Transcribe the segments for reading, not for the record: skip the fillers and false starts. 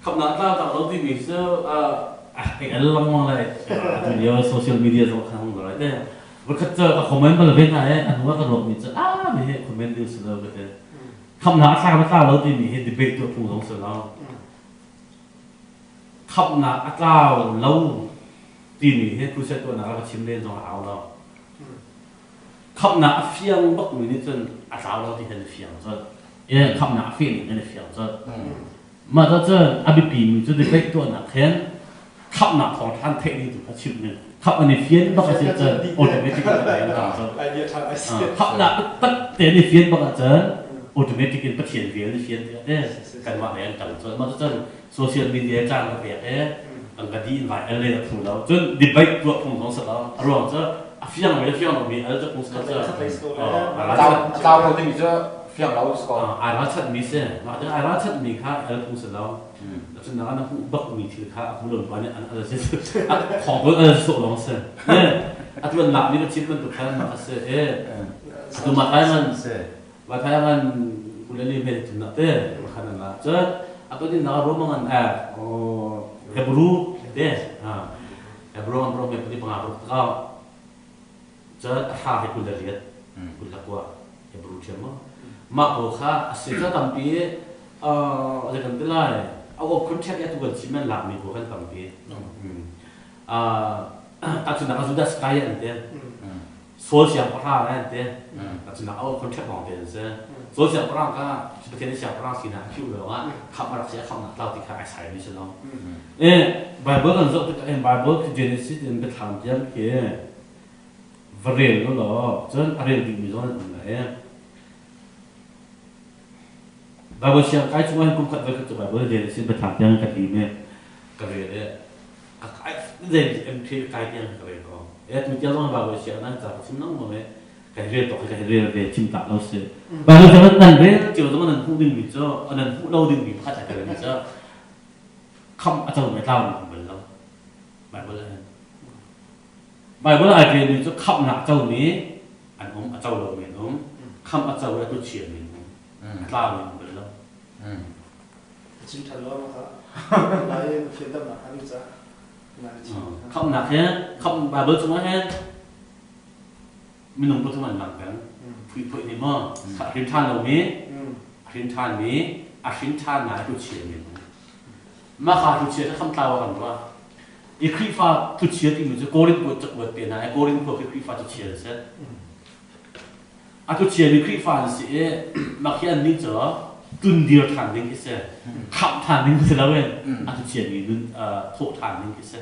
Khamnak tlau tak lo timi cu ai al lengmang lai. Atu lio social media zong kha hung lai te. Voikhat cu ka comment bal ve hna i a hnu ah ka ruak mi cu ah mi hi comment ding si lo ka ti. Khamnak a tlau tlau lo timi hi debate tuah phung zong si lo. Khamnak a tlau lo timi hi crusade tuahnak ah ka chim len zong a hau lo. Khamhnak a fiang bakmi nih cun a tlau lo ti khan a fiang colh. Khamhnak a feh ning in a fiang colh. Mah cu cun a biapimi cu debate tuahnak khin khamhnak thawngṭha theih ding tu kha chimh ding. Khamh an i fian bak a si cun automatic in a tlau colh. Khamhnak taktak te an i fian bak ahcun automatic in Pathian vel i fian tiah te kanmah lei an kal colh. Mah cu cun social media caan ka pek i kan ka di in vai al len a phu lo cun debate tuah phung zong si lo a ruang cu a fiang mi le fiang lo mi al cu phung si lo cu a tlau lo timi cu fiang lo si ko. Ai ralchanh mi si mah cu ai ralchanh mi kha al phung si lo. Cun na na hmuh bak mi thil kha a hmu lo pa nih an al si a khong ko al sawh lawng si a tuan lak mi ka chim bantuk khan mah a si e atu ma kai man Vathai ngan kuleli hme thum nak te khan an la. Cun a panin nak Roma ngan a Hebrew te Hebrew ngan Rome pali panga ruk ka. Cun a thla he kul le riat kul le kua Hebrew thiam mo. Mah ko kha a si ca tampi zei kan ti lai a op khun ṭhek tu kan chim an lak mi ko kan tampi. Tahchunhnak ah Judas Kai an ti. Saul siangpahrang an ti. Tahchunhnak ah contract lawng te an si. Saul siangpahrang kha Pathian nih siangpahrang sinak a khiuh lawng ah khamh a rak si a khamhnak tlau ti kha ai sai mi si lo. Bible kan zoh tikah hin Bible khi Genesis in biathlam tiang khi va rel lo law cun a rel dihmi zong an um lai. Bible siang kai chung ah hin kum khat voi khat cu Bible Genesis biathlam tiang kan lim i ka rel i zei MK kai tiang ka rel ko. E tu tiang zong Bible siang nan ca ka chim lengmang i kan rel tok hi ka rel ve chim tak lo si. Bible siang nan rel cio zong nan hmuh ding mi cu nan hmuh lo ding mi pakhat a tel mi cu kham a co me tlau mi bal lo. Bible ah hin Bible ai ṭialmi cu khamhnak co mi an um, a co lomi an um. Khamh a co i a tuchiami an um. A tlaumi an um bal lo. Chim ṭhan lo ma kha. Lai fianternak kha ca. Khamhnak he khamh Bible chungah hin minung pathum an lang peng. Phuiphuih nih maw a hrin ṭhan lomi, a hrin ṭhanmi, a hrin ṭhan nain a tuchiami an um. Mah kha thuchia cu khamtlau ah kan ruah. I Khrihfa thuchia timi cu Korin kuat cakuat te hna i Korin khua khi Khrihfa thuchia an si. A thuchiami Khrihfa an si i mah khi annih cu tundir ṭhan ding khi si. Khamh ṭhan ding si loin a thuchiami nun thawh ṭhan ding khi si.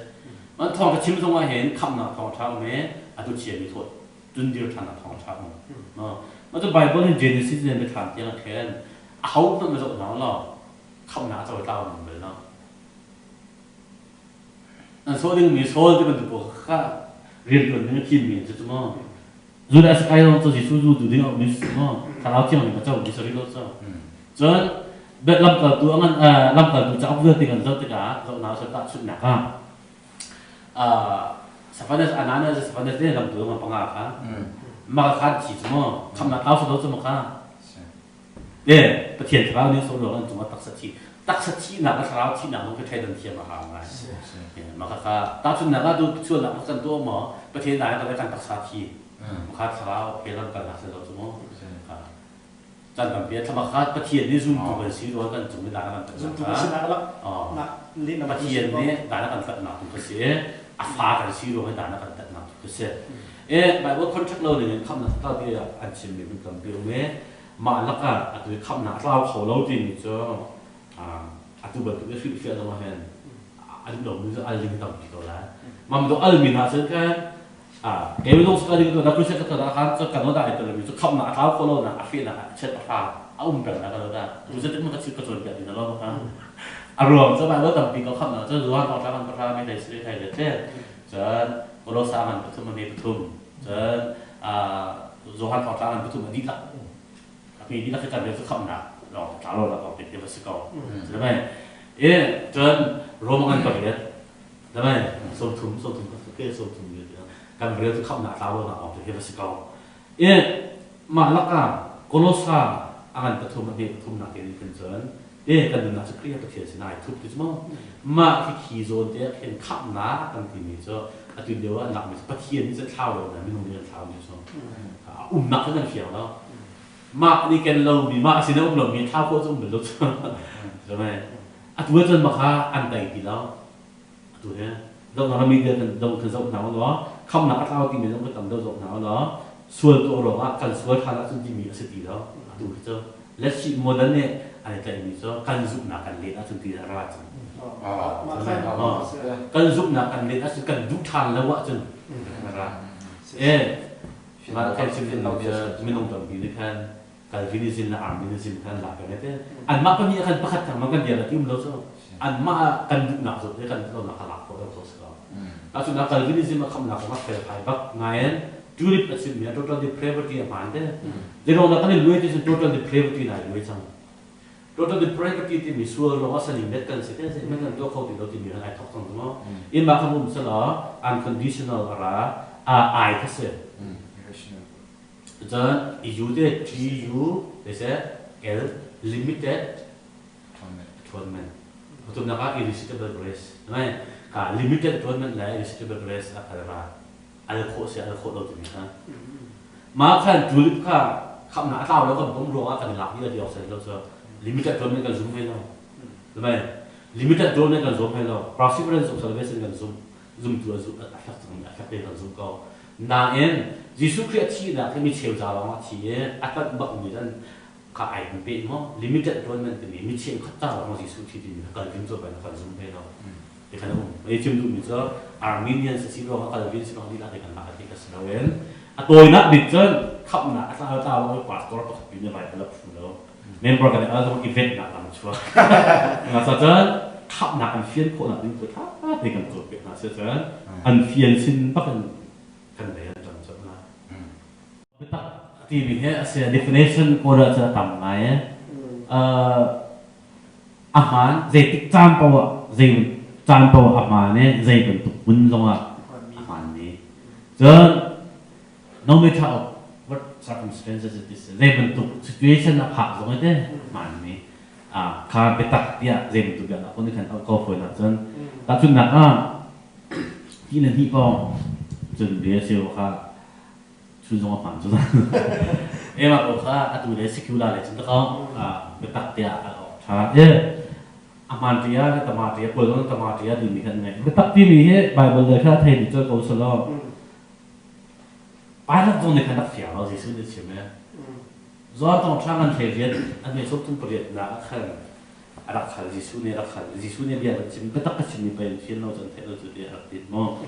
Man thawngṭha chim zong ah hin khamhnak thawngṭha um i a thuchiami thawh tundir ṭhannak thawngṭha um. Mah cu Bible in Genesis in biathlam tiang ah khin aho hmanh va zoh hna law khamhnak a cawitlau an um bal lo. An sawh dingmi Saul ti bantuk pawl kha rianṭuan ding a thimmi an si cu maw? Judas Iscariot cu Jesuh zultu ding a ummi si maw? Thlarau Thianghlim a comi si rih lo cu. Cun lamkaltu a ngan lamkaltu cauk vialte kan zoh tikah zohnak a tahchunhnak ah Safanas Ananias Safanas ne lamtu ngan panga kha maka khan thi cu maw khamnak tlau si lo cu maw kha Le Pathian thlarau nih sawh an cungah taksa thi taksa thihnak le thlarau thihnak zong khi thleidan thiam a hau ngai. Mah kha tahchunhnak ah tu sualnak kan tuah maw Pathian dai kan kan taksa thi kha thlarau he lam kalnak si lo cu mu. Can tampi ah thlama kha Pathian nih zumtu kan si ruang kan cung i dan kan tat Zumtu kan sinak lak Pathian nih dan kan tatnak tu ka si a fa kan si ruang i dan kan tatnak tu ka si. E Bible contract lo ning in khamnak ta ti an chimmi hun tampi um i mah lakah atu i khamhnak a tlau kho lo timi cu atu bantuk i hrilhfiah zong ah hin a duh lomi cu al ding tampi ko lai. Mam do al mi hna cun khan kei zong saka ding na kuset ka ta khan cu kan da ai telmi cu khamhnak a tlau kho lo na a fehnak a chet a fa a um peng na kan da tu zetin ma ka chim ka cawn piak ding lo ka a ruang cu Bible tampi ko khamhnak cu Johan thawngṭha kan pahra mi thei sri thei le te cun Kolosa ngan pathum a mi pathum cun Johan thawngṭha ngan pathum a dihlak a mi dihlak hi kan rel cu khamhnak lawng tla lo lawng te va si ko cun e cun Rome ngan pariat damai sawmthum sawmthum ke sawmthum kan rel cu khamhnak tla lo nak lawng te hi va si ko e mah lakah Kolosa a ngan pathum a hme pathum nak te nih khin cun. E kan nunnak cu Khrih Pathian sinah ai thup ti cu maw? Mah khi khi zawn te ah khin khamhnak kan timi cu atu lio ah an lakmi cu Pathian nih cun thlau lo na minung nih an thlau mi cu a umnak cu kan fiang lo. Mah nih ken lomi mah sin a um lomi thlau khawh cu um bal lo cu. Atu ah cun makha an tei ti lo. Atu he zohnak na media kan dong kan zoh hna law khamnak a tlau timi zong kan tam deuh zoh hna law sual tuah ruangah kan sual ṭhan ahcun timi a si ti lo. Atu hi cu let's see modern nih an i tlaihmi cu kan zumhnak kan let ahcun ti a ra cang. Kan zumhnak kan let ahcun kan duh ṭhan lo ahcun a ra. Eh, mah kan chim minung tampi nih khan Calvinism le Arminianism kha an lak peng te. Anmah pahnih ah khan pakhat thangmang kan bia ti um lo cu. Anmah kan duhnak zawn te kan lonak kha lak khawh lo si ko. Ahcun Calvinism a khamnak kong a felfai bak ngain tulip a chimmi total depravity a hmaan te. Zeiruang dah kan i luai ti cun total depravity na i luai cang. Total depravity timi sual ruangah saling let kan si te zeihmanh kan tuah kho ti lo timi han ai thok cang cu mu. Inn ma kha um selaw unconditional a ra a ai kha si. Cun EU te TU te L limited atonement. Pathumnak ah irresistible grace. Ngai ka limited atonement le irresistible grace a kal ra. Al khawh si al khawh lo timi kha. Ma khan tulip kha khamna a tlau lo kan pom ruangah kan lak ni ti awk sai lo so limited atonement kan zum hai lo. Lamai limited atonement kan zum hai lo. Perseverance of salvation kan zum. Zumtu a a fek cangmi a fek te kan zumh ko. Nain Jesuh Khrih a thihnak hi mi cheu ca lawng a thi i a tanh bakmi cun kha ai kan peh maw? Limited atonement timi mi cheu khat ca lawng Jesuh thi timi kha Calvin cu kan kan zum ve lo. Ti khan a um. Ei chim duhmi cu Arminians a si ruangah Calvin si ruangah lila te kan lak ti ka si loin a tawinak bik cun khamhnak a tla tla lo pastor pakhat pi nih Bible a phu lo. Member kan i zong event nak lam chuak. Nga sa cun khamhnak an fian khawhnak ding cu tha te kan cawnpiak hna si cun an fian sin bak in kan lei an ṭang colh hna. Biatak timi hi a si definition kawl ah cun a tam ngai. A hmaan zeitik caan paoh ah zei caan paoh ah a hmaan i zei bantuk hmun zongah a hmaanmi. Cun no matter of what circumstances it is zei bantuk situation a phak zong te hmaanmi kha biatak tiah zei bantuk biaknak kun khan ko fawi ahcun tahchunhnak ah ti na hnih pawng cun bia sio kha chun zong a hmaan cu ema ko kha atu le secular le cun ko biatak tiah a awk tha e a hmaan tia le tama tia kawl zong tama tia timi khan ngai biatak timi hi bible le kha thei ni ko salo Pilot zong nih khan rak fiang lo Jesuh nih chim e. Zuar tong ṭha ngan hlei riat an hme sawm thum pariat nak ah khan a rak hal Jesuh nih rak hal Jesuh nih bia kan chim biatak ka chim mi pei an fian lo cu an theih lo cu tiah a rak ti maw.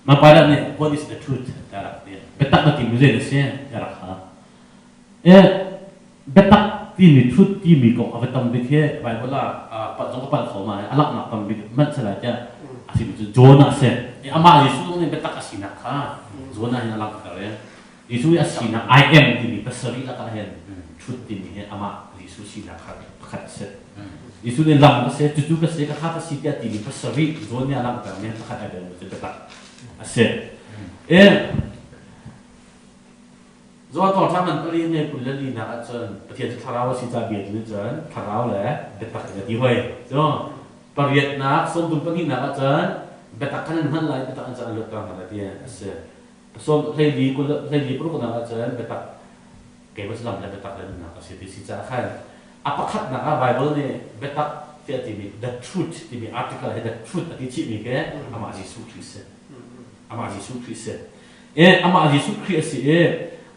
Ma Pilot nih what is the truth tiah a rak ti. Biatak na ti mi zei na si tiah a rak hal. E biatak timi truth timi kong a va tam bik hi Bible ah palh zong ka palh kho ma a langhnak tam bik hmanh salai tiah a simi cu Jonah a si. Amah Jesuh zong nih biatak a sinak kha Jonah hin a langhter i Jesuh i a sinak I am timi pasarih lakah hin truth timi hi amah Jesuh sinak kha pakhat a si. Jesuh nih lam ka si, cucu ka si, ka kha ka si tiah timi pasarih John nih a langhtermi pakhat ai belmi cu biatak a si. Zawn thawngṭha ngan pali ne 24 nak ahcun Pathian cu thlarau a si ca bia tu nih cun thlarau le biatak in a ti hoi. Cu pariatnak 32 nak ahcun biatak khan an hman lai biatak in cun an luatter hna lai ti a si. Sawm hleili kul hleili paruknak ahcun biatak keimah cu lam le biatak le nunnak a si ti si caah khan a pakhatnak ah Bible nih biatak tiah timi the truth timi article hi the truth a ti chihmi khi amah Jesuh Khrih si. Amah Jesuh Khrih si. E amah Jesuh Khrih a si i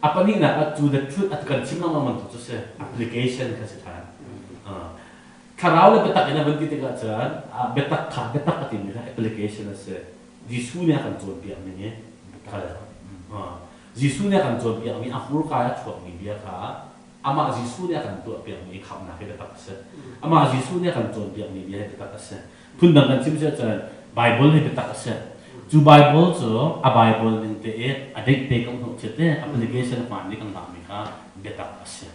a pahnihnak ah cu the truth a kan chim lengmang bantuk cu si application kha si ṭhan. Thlarau le biatak in a vun ti tikah cun biatak kha biatak a timi kha application a si. Jesuh nih a kan cawnpiak ning i kal. Jesuh nih a kan cawnpiak mi a hmurka i a chuakmi bia kha amah Jesuh nih a kan tuahpiakmi khamhnak hi biatak a si. Amah Jesuh nih a kan cawnpiakmi bia hi biatak a si. Phundang kan chim si ahcun Bible hi biatak a si. Cu Bible cu a Bible ning te i a date te kan hmuh chiat i application hmaan nih kan ngahmi kha biatak a si.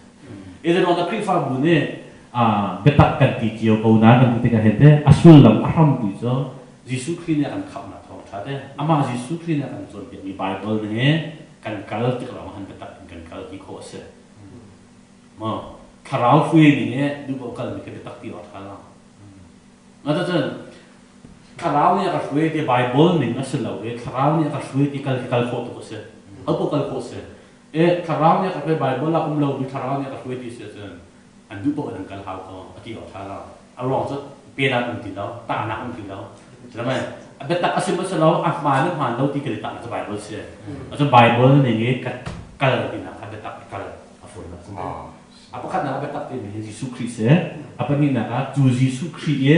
Israel na Khrihfabu nih biatak kan ti cio ko na kan ti tikah hin teh a sullam a hrampi cu Jesuh Khrih nih a kan khamhnak thawngṭha te amah Jesuh Khrih nih a kan cawnpiakmi Bible ning hi kan kal tik lawng han biatak in kan kal ti khawh a si. Maw? Thlarau hruai ning i duh paoh kalmi khi biatak ti awk ṭha lo. Mah cun thlarau nih a ka hruai ti Bible ning a si lo i thlarau nih a ka hruai ti kal khi kal khawh tuk a si. Ho kal khawh a si. E thlarau nih a ka hruai, Bible ah um lomi thlarau nih a ka hruai ti si ahcun an duh paoh in an kal hau ko, a ti awk ṭha lo. A ruang cu pedan um ti lo, tahnak um ti lo. Culamai a biatak a si maw si lo, a hmaan le hmaan lo ti kan i tahnak cu Bible si. Cun Bible ning i ka kal tinak kha biatak i kal a fawinak cu. A pakhatnak ah biatak timi hi Jesuh Khrih si. A pahnihnak ah cu Jesuh Khrih i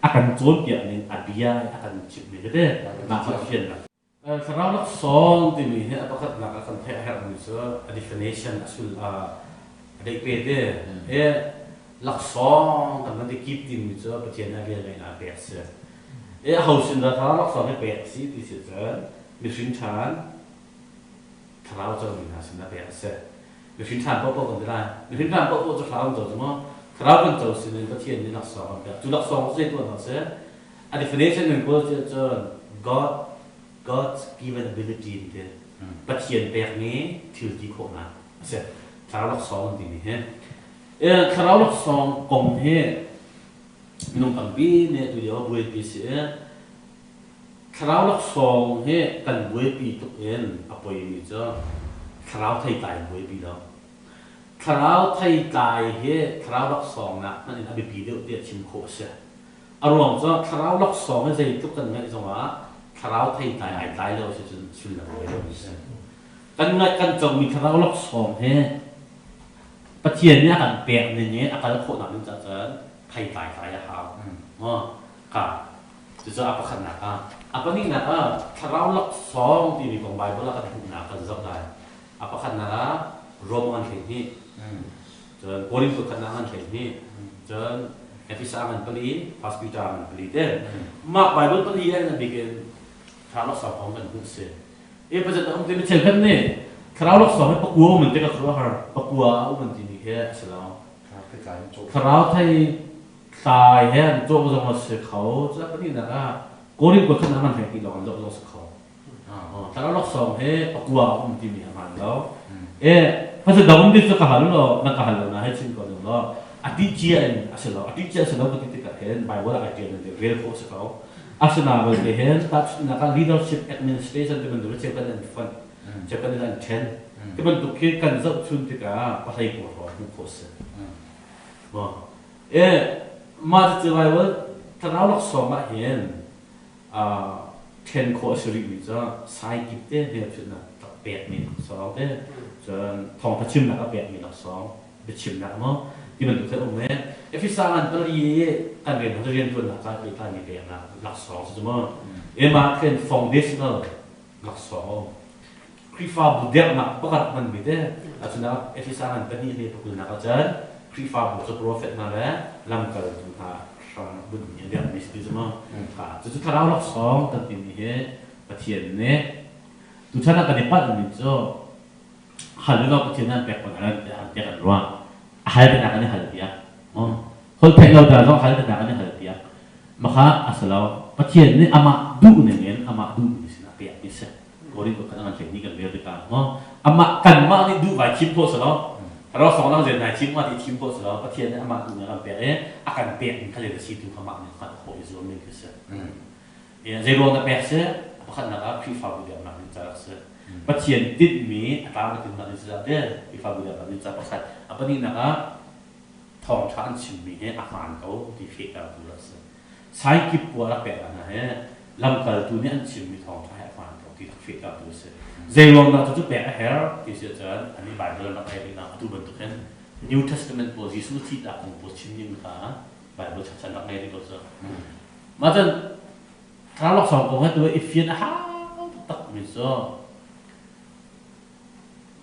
a kan cawnpiak ning a bia i a kan chimhmi tete mah kha fiannak. Thlarau laksawng timi hi a pakhatnak ah kan theih a herhmi cu a definition a sul a deih pe te. I laksawng kan van ti kip timi cu Pathian nih a vel ngeihnak pek si. I aho sin dah thlarau laksawng hi pek si ti si cun mihring ṭhan thlarau comi hna sinah pek a si. Mihring ṭhan paohpaoh kan ti lai. Mihring ṭhan paohpaoh cu thlarau kan co cu maw? Thlarau kan co sinin Pathian nih laksawng kan pek. Cu laksawng cu zei tuahnak a si? A definition in kawl cun God's given ability an ti. Pathian pekmi thil ti khawhnak a si. Thlarau laksawng an timi hi. Thlarau laksawng kong hi minung tampi nih atu lio buaipi si i thlarau laksawng hi kan buaipi tuk in a poimi cu thlarau theitlai an buaipi lo. Thlarau theitlai hi thlarau laksawng nak hmanh in a biapi deuh tiah chim khawh a si. A ruang cu thlarau laksawng hi zeitluk kan ngeih zongah thlarau theitlai ai tlai lo si cun sullam a ngei lomi a si. Kan ngaih kan comi thlarau laksawng hi Pathian nih a kan pek ning i a kal khawhnak ding caah cun theitlai tlai a hau. Ka cucu a pakhatnak ah. A pahnihnak ah thlarau laksawng timi kong Baibal ah kan hmuhnak kan zoh lai. A pakhatnak ah Rom ngan 12. Cun Korin khuakhatnak ngan 12. Cun Efesa ngan 4, First Peter ngan 4 te. Mah Bible pali ah a bik in thlarau laksawng kong kan hmuh si. E pazat a um timi cheukhat nih thlarau laksawng hi pakua um an ti ka khuaruahhar. Pakua a um an timi khi a si lo. Thlarau thei tlai he an cawh zong a si kho. Cu a pahnihnak ah Korin khuakhatnak ngan 12 lawng an zoh zong a si kho. Thlarau laksawng hi pakua a um timi a hmaan lo. E pasal dang um ti cu ka hal law na ka hal lo na hei chim ko ning law a ti cia in a si lo. A ti cia a si lo ka ti tikah hin Bible ah ai ṭial in rel khawh a si ko. Asinain belte hin tahchunhnak ah leadership administration ti bantuk hi cheukhat an fonh, cheukhat in an ṭhen. Ti bantuk khi kan zohchun tikah pahlei pawl hrawng hmuh khawh a si. E mah cucu Bible thlarau laksawng ah hin ṭhen khawh a si rihmi cu saikip te hmelchunhnak rak pekmi laksawng te, cun thawngṭha chimnak a pekmi laksawng, biachimnak maw ti bantuk thil um i Efesa ngan pali i kan rian rianṭuannak ca pehtlaimi peknak laksawng si cu maw ema khin foundational laksawng a um. Khrihfabu derhnak pakhat hmanmi te ahcun Efesa ngan pahnih le pakulnak ahcun Khrihfabu cu profet hna le lamkaltu hna hram bunhmi a derhmi si ti cu maw cucu thlarau laksawng kan timi hi Pathian nih tuchan ah kan i palhmi cu hal u law Pathian nih an pek ko hna lai tiah kan ruah. A hal te hna kan i hal piak. Holh theih lo ta zong hal te hna kan i hal piak. Maka a si lo. Pathian nih amah duh ning in amah duhmi sinah pek mi si. Korin kan ngan hlei ni kan rel tikah amah kanmah nih duh vai thim khawh si lo. Ro song lang zen nai thim ma ti thim khawh si lo. Pathian nih amah duh ning kan pek i a kan pek ning kha le si tu kha mah nih hngalh khawh i zuam ning khi si. Zei ruang dah pek si? Pakhatnak ah Khrihfabu biaknak ding ca rak si. Pathian tinhmi a tlam a tinhnak ding si te Khrihfabu biaknak ding ca pakhat. A pahnihnak ah thawngṭha an chimmi hi a hmaan ko ti fehtertu rak si. Saikip pua rak pek hna hi lamkaltu nih an chimmi thawngṭha hi a hmaan ko ti rak fehtertu a si. Zei ruang dah cucu pek a herh ti si ahcun annih Bible an rak rel rihnak atu bantuk hin New Testament pawl Jesuh thihnak kong pawl chim ning kha Bible chachan rak ngei rih lo cu. Mah cun thlarau laksawng kong he tu i fian a hau taktakmi cu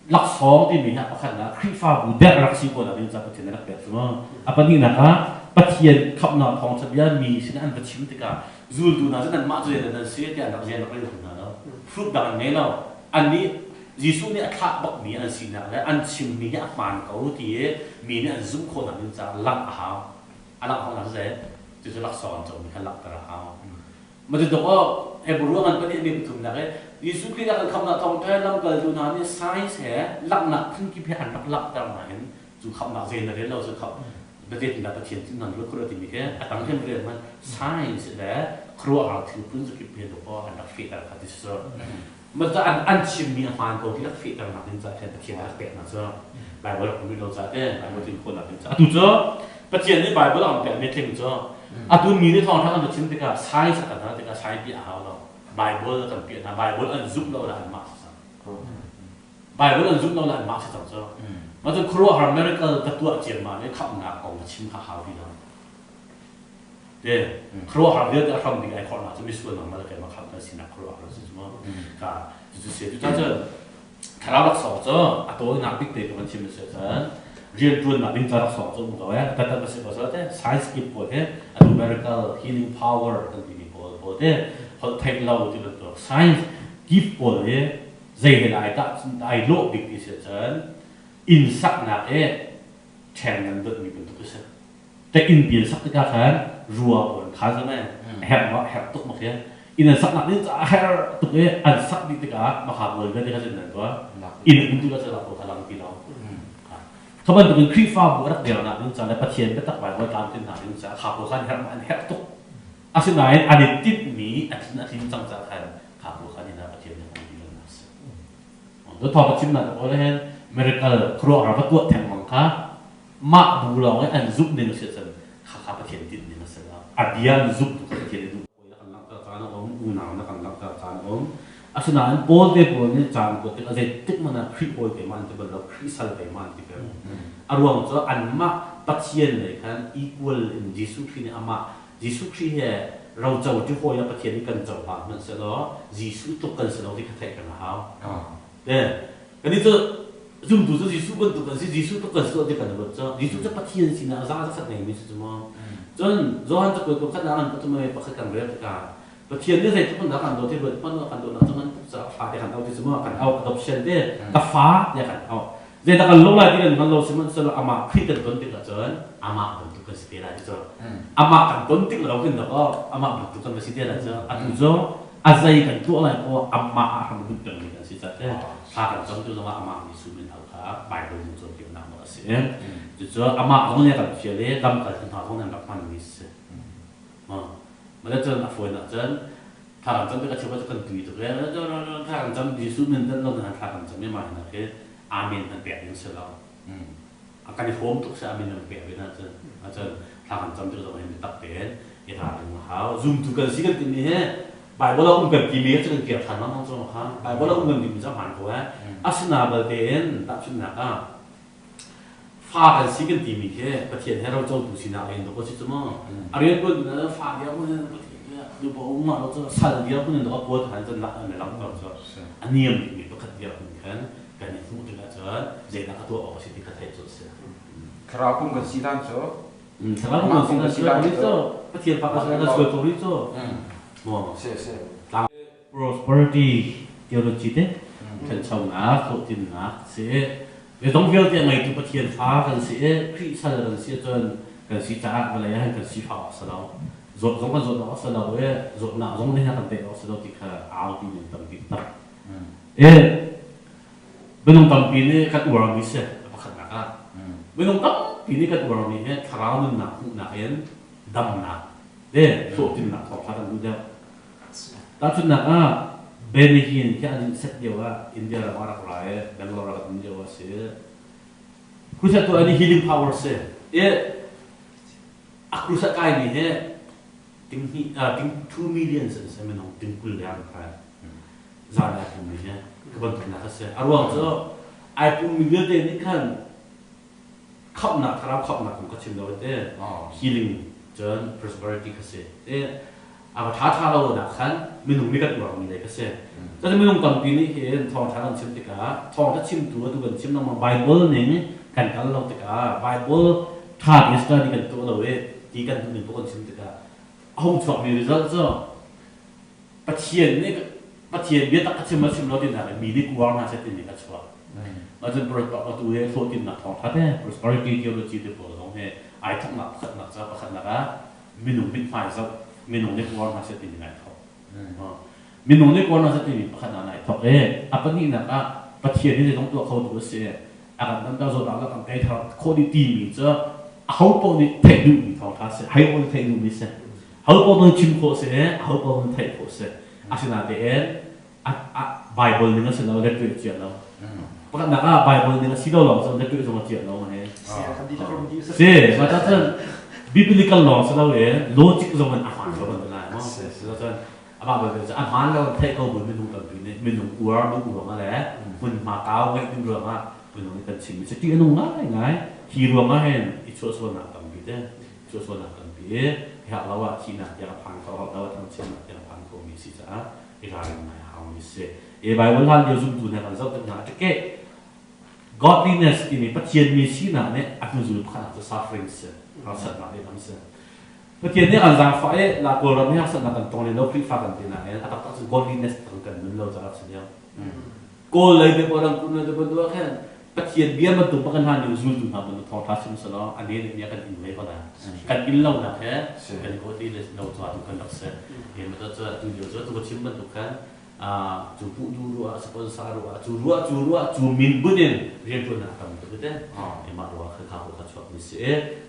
laksawng timi hi a pakhatnak Khrihfabu derh rak si ko nak ding ca Pathian nih rak pek cu mu. A pahnihnak ah Pathian khamhnak thawngṭha bia mi sin an va chim tikah zultu hna cu nanmah cu zeidah nan si tiah an rak rian rak rel hna lo. Fruit dang an ngei lo. Annih Jesuh nih a thlah bakmi an sinak le an chimmi hi a hmaan ko ti i mi nih an zumh khawhnak ding caah langh a hau. A langh khawhnak cu zei? Cucu laksawng an comi kha langhter a hau. Matutuk aw, Hebrew ngan pahnih mi pathumnak i Jesuh Khrih a kan khamhnak thawngṭha lamkaltu hna nih science he langhnak phunkip he an rak langhter nain. Cu khamhnak zei na rel lo cu khamh biazetindah Pathian cu nan ruat khawh lo timi khi a tang hin rel hmanh science le khuaruahhar thil phun zakip he dawh an rak fehter kha ti si. Mah an an chimmi a hmaan ko ti rak fehternak ding caah khan Pathian rak pek hna cu Bible rak um rih lo caah te Bible tlin khawhnak ding caah atu cu Pathian nih Bible a kan pekmi tling cu atu mi nih thawngṭha kan chim tikah science a kan hal tikah science pi a hau lo. Bible kan piah hna. Bible an zumh lo le anmah si cang. Bible an zumh lo le anmah si cang cu. Mah cu khuaruahhar miracle ka tuah ciammam i khamhnak kong ka chim kha hau ti lo. Te khuaruahhar vialte a hram bik ai khawhnak cu misual nangmah le keimah khamh kan sinak khuaruahhar si cu mu. Ka cucu si cu cun thlarau laksawng cu a tawinak bik te ka van chim si cun rianṭuannak ding ca laksawng cu um ko eh ka ta si ko te science kip pawl he atu miracle healing power kan timi pawl pawl te holh theih lo ti bantuk science gift pawl hi zei he ai tah ai lawh bik ti si cun inn saknak i ṭheng nan donh mi bantuk a si. Te inn pian sak tikah khan rua pawl kha zan ai herh ma herh tuk ma khi inn an saknak ding caah herh tuk i an sak dih tikah makha pawl vialte kha cun nan tuah inn um tu la cu pawl kha lang ti lo. Kha bantukin Khrihfabu a rak dirnak ding ca le Pathian biatak Bible tlamtlin nak ding caah kha pawl kha an herh ma an herh tuk. Asinain an i tinhmi a thin a tlin cang caah khan kha pawl kha ni hna Pathian nih a um ti lo nak a si. Dawthaw ka chimnak te pawl hin miracle khuaruahhar va tuah thengmang kha mah bu lawng i an zumh ning a si ahcun khakha Pathian tinh ning a si lo. A bia an zumh tu kha Pathian i duh. Na kan langhter caan a um, unau na kan langhter caan a um. Asinain Paul te pawl nih caan kuat tikah zeitik hmanh ah Khrih hawi keimah an ti bal lo, Khrih sal keimah an ti peng. A ruang cu anmah Pathian lei khan equal in Jesuh Khrih nih amah Jesuh Khrih he roco ṭi hawi ah Pathian nih kan cohlang hmanhsehlaw Jesuh tluk kan si lo ti kha theih kan a hau. Te kannih cu zumtu cu Jesuh bantuk kan si, Jesuh tluk kan si lo ti kan ruat cu. Jesuh cu Pathian sinah za zakhat ngeimi si cu maw. Cun Johan cakuat pakhat ah an pathum i pakhat kan rel tikah Pathian nih zeitluk in dah kan dawt i ruat hmanh kan dawtnak cu ngan tuk caah fa te kan auh ti cu maw kan auh adoption te ka fa tiah kan auh. Zeidah kan lo lai ti kan hngal lo sihmanhsehlaw amah Khrih kan ton tikah cun amah bantuk kan si te lai ti cu amah kan ton tik lo khin dawh amah bantuk kan va si te lai cu atu cu a zei kan tuah lai poah amah ah hram bunh pengmi kan si caah thla kan cam tu zongah amah Jesuh min hal kha Bible in cawnpiaknak nawl a si. Cucu amah zong nih a kan fial i lamkaltu hna zong nih an rak hmanmi a si. Mah cun a fawinak cun thla kan cam tikah cheukhat cu kan tui tuk i thla kan cam Jesuh min tel lo nain thla kan cam i mah hinak hi amen kan pek ding si lo. A kan i hrawm tuk si amen kan pek ve hna cun cun thla kan cam tik zong hin biatak tein i ralring a hau. Zumtu kan si kan timi hi Bible a um kan timi hi cu kan kir ṭhan lengmang cu kha Bible a um kan timi cu a hmaan ko eh. Asina balte in tahchunhnak ah fa kan si kan timi khi Pathian he rocotu sinak in dawk a si cu mu. A rian tuan na fa dia mun in Pathian he duh um ma lo cu sal dia mun in dawk a kuat han cun lak an langhter cu a niam bikmi pakhat dia mun khan kan i hmuh tikah cun zeidah ka tuah awk a si ti kha theih cu a si. Thlarau pum kan si hlan cu Thlarau pum kan si hlan cu Pathian fa kan sual ko rih cu. Si si. Prosperity theology te ṭhanchonak, hlawhtlinnak si. Zeizong vialte a ngeitu Pathian fa kan si i Khrih sal kan si ahcun kan si caah vawlei ah hin kan sifak awk a si lo. Zawt zong kan zawt awk a si lo i zawtnak zong nih a kan tei awk a si lo ti kha au ti ning tampi tak. I minung tampi nih kan uarmi si a pakhatnak ah. Minung tampi nih kan uarmi hi thlarau nunnak hmuhnak in damnak le hlawhtlinnak thawngṭha kan duh deuh. Tahchunhnak ah, Benny Hinn khi an set lio ah India ram ah rak ra i Bangalore ah rak um lio a si. Crusade tuah ni healing power si. I a crusade kaimi hi ting hnih ting 2 million an si minung ting 20 leng kai. Zan ai pummi hi ka bantuknak a si. A ruang cu ai pummi vialte nih khan khamhnak thlarau khamhnak kong ka chim lo te healing cun prosperity kha si te a va ṭha ṭha lo nak khan minung nih kan uarmi lei kha si. Cun minung tampi nih hin thawngṭha kan chim tikah thawngṭha chimtu atu kan chim lengmang Bible ning kan kal lo tikah Bible ṭha tein study kan tuah lo i ti kan duh ning paoh kan chim tikah a hung chuakmi result cu Pathian nih Pathian biatak ka chim ma chim lo tinak in mi nih uar hna seh timi ka chuak. Mah cun atu he hlawhtlinnak thawngṭha te prosperity theology te pawl zong he ai thawknak pakhatnak ca pakhatnak ah minung mithmai zoh minung nih uar hna seh timi ai thawk. Minung nih uar hna seh timi pakhatnak ai thawk i a pahnihnak ah Pathian hi zeizong tuah kho tu a si. A kan damter zawtnak le kan tei thar khawh dih timi cu aho paoh nih theih duhmi thawngṭha si. Hei paoh nih theih duhmi si. Ho paoh nih chim khawh si, ho paoh nih theih khawh si. Asinain Bible ning a si lo, let cia lo. Pakhatnak ah Bible ning a si lo lawng cun let zong a cia lo he. Si, ma ta cun biblical lawng si lo e logic zong in a hmaan lo kan lai mo. Cun amah belte cu a hmaan lo theih ko bu minung tampi nih minung uar duh ruangah le hmunhma kau ngeih duh ruangah minung nih kan chimmi si ṭih a nung ngaingai. Hi ruangah hin i chuahsualnak tampi te chuahsualnak tampi i herh lo ah thihnak tiang a phan kho, herh lo ah thangchiatnak tiang a phan khomi a si caah i ralrin ngai a haumi a si. I Bible hlan lio zumtu hna kan zoh tik hna ah ṭikeh godliness timi Pathian mi sinak nih a hnuzul pakhat cu suffering si, harsatnak lehlam si. Pathian nih an zaangfah i la Kawlram hi harsatnak kan tong len lo Khrihfa kan ti nain a taktak cun godliness tak kan nun lo caah si deuh. Kawl lei te pawl an kun te bantuk ah khan Pathian bia bantuk bak in hlan lio zultu hna bantuk thawngṭha chim selaw a ne ne kan in ve ko lai. Kan in lo nak he kan godliness lo caah tu kan rak si. Cu tu lio cu tu ka chim bantuk khan cu puh duh ruah sponsor ruah cu ruah cu ruah cu min bunh in rianṭuannak tam tuk te mah ruah kha kha kha chuak mi si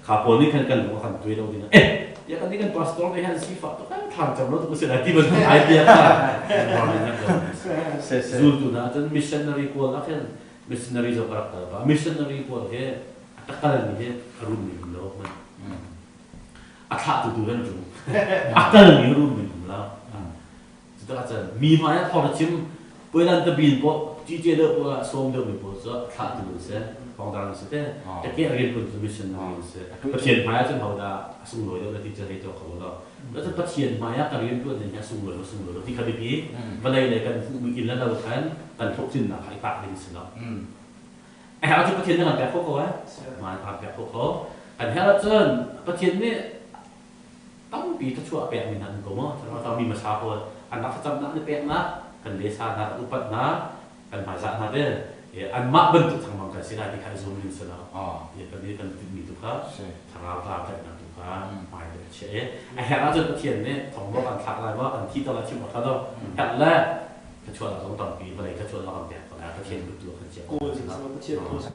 kha pawl nih khan kan lung a kan tuai lo ding eh ya kan kan pastor nih han sifah tuk kan thlang cam lo tuk si lai ti bantuk idea kha zultu hna cun missionary pawl ah khan missionary zong ka rak kal pa missionary pawl he a takal mi he a rum mi um lo man a thlah tu tu kan rum a kal mi rum mi um lo. Cutikah cun mi hmai ah thawng na chim puailan tabin paoh cice deuh paoh ah sawm deuhmi pawl cu thlah tu an si thawngdang an si te teke a rian pun cu missionary an si. Pathian hmai ah cun hodah a sunglawi deuh na ti cu hei tuak kho lo. Cun Pathian hmai ah ka rian tuan ding hi a sunglawi maw sunglawi lo ti kha biapi vawlei lei kan hmuhmi inn le lo khan kan hlawhtlinnak kha i tah ding si lo. A herh ahcun Pathian nih kan pek khawh ko eh. Hmai kan pek khawh ko. Kan herh ahcun Pathian nih Tampi thluachuah a pekmi hna an ko maw? Thlarau mi hmasa pawl an rak thlacamnak an i peknak, kan lesa hna, kan upat hna, kan hmaizah hna te anmah bantuk thangmang kan si lai ti kha i zum ding si lo. Kan i kan tinhmi tu kha thlarau tla tlaihnak tu kha hmai le a chiah i a herh ahcun Pathian nih thongmaw kan thlak lai maw, kan thi to lai chim awk ṭha lo. Herh le thluachuahnak zong tampi vawlei thluachuahnak kan pek ko lai. Pathian kut tu ah kan chiah ko. Kawl